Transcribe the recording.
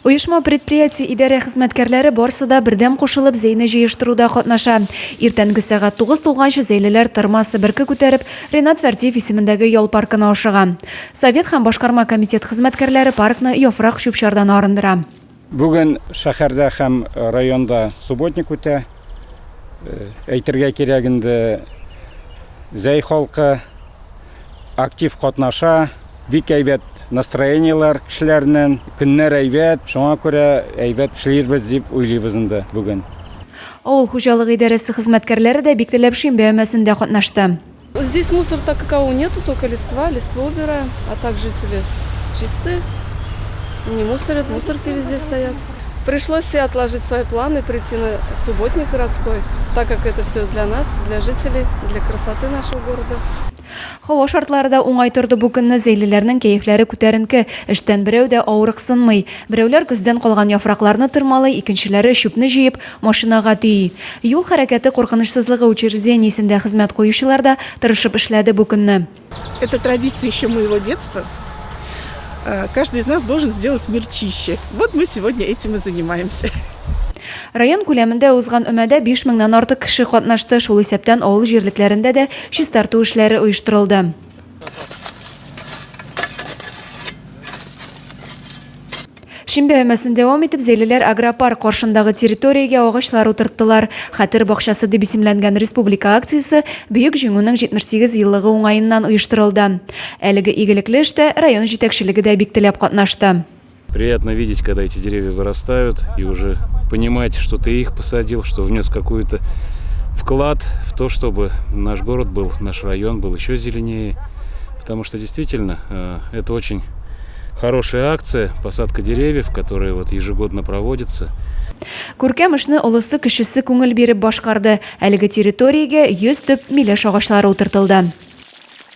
Оешма, предприятие, идарә хезмәткәрләре барсы да бердәм кушылып Зәйне җыештыруда катнаша. Иртәнге сәгать 9 тулганчы зәйлеләр тырма, себерке күтәреп Ренат Фәрдиев исемендәге ял паркына ашыга. Совет һәм башкарма комитет хезмәткәрләре паркны яфрак, чүп-чардан арындыра. Бүген шәһәрдә һәм районда субботник үтә. Әйтергә кирәк инде, Зәй халкы актив катнаша. Бик әйбәт настроениеләр кешеләрнең, көннәр әйбәт, шуңа күрә әйбәт эшлибез дип уйлыйбыз инде бүген. Авыл хуҗалыгы идарәсе хезмәткәрләре дә бик теләп шимбә өмәсендә катнашты. Здесь мусор так какого нету, только листва, листву убираем, а так жители чисты, не мусорят, мусорки везде стоят. Пришлось все отложить свои планы, прийти на субботник городской, так как это все для нас, для жителей, для красоты нашего города. Һава шартлары да уңай торды бу көнне, зәйлеләрнең кәефләре күтәренке, эштән берәү дә авырыксынмый. Берәүләр көздән калган яфракларны тырмалый, икенчеләре чүпне җыеп, машинага төйи. Юл хәрәкәте куркынычсызлыгы учреждениесендә хезмәт куючылар да тырышып эшләде бу көнне. Это традиция еще моего детства. Каждый из нас должен сделать мир чище. Вот мы сегодня этим и занимаемся. Район күләмендә узган өмәдә 5 меңнән артык кеше катнашты, шул исәптән авыл җирлекләрендә дә чистарту эшләре оештырылды. Шимбә өмәсен дәвам итеп, зәйлеләр агропарк каршындагы территориягә агачлар утырттылар. Хәтер бакчасы дип исемләнгән республика акциясе Бөек Җиңүнең 78 еллыгы уңаеннан оештырылды. Әлеге игелекле эштә район җитәкчелеге дә бик теләп катнашты. Приятно видеть, когда эти деревья вырастают, и уже понимать, что ты их посадил, что внес какой-то вклад в то, чтобы наш город был, наш район был еще зеленее. Потому что действительно э, это очень хорошая акция, посадка деревьев, которая вот ежегодно проводится. Күркәм эшне олысы-кечесе күңел биреп башкарды. Әлеге территориягә 100 төп миләш агачлары утыртылды.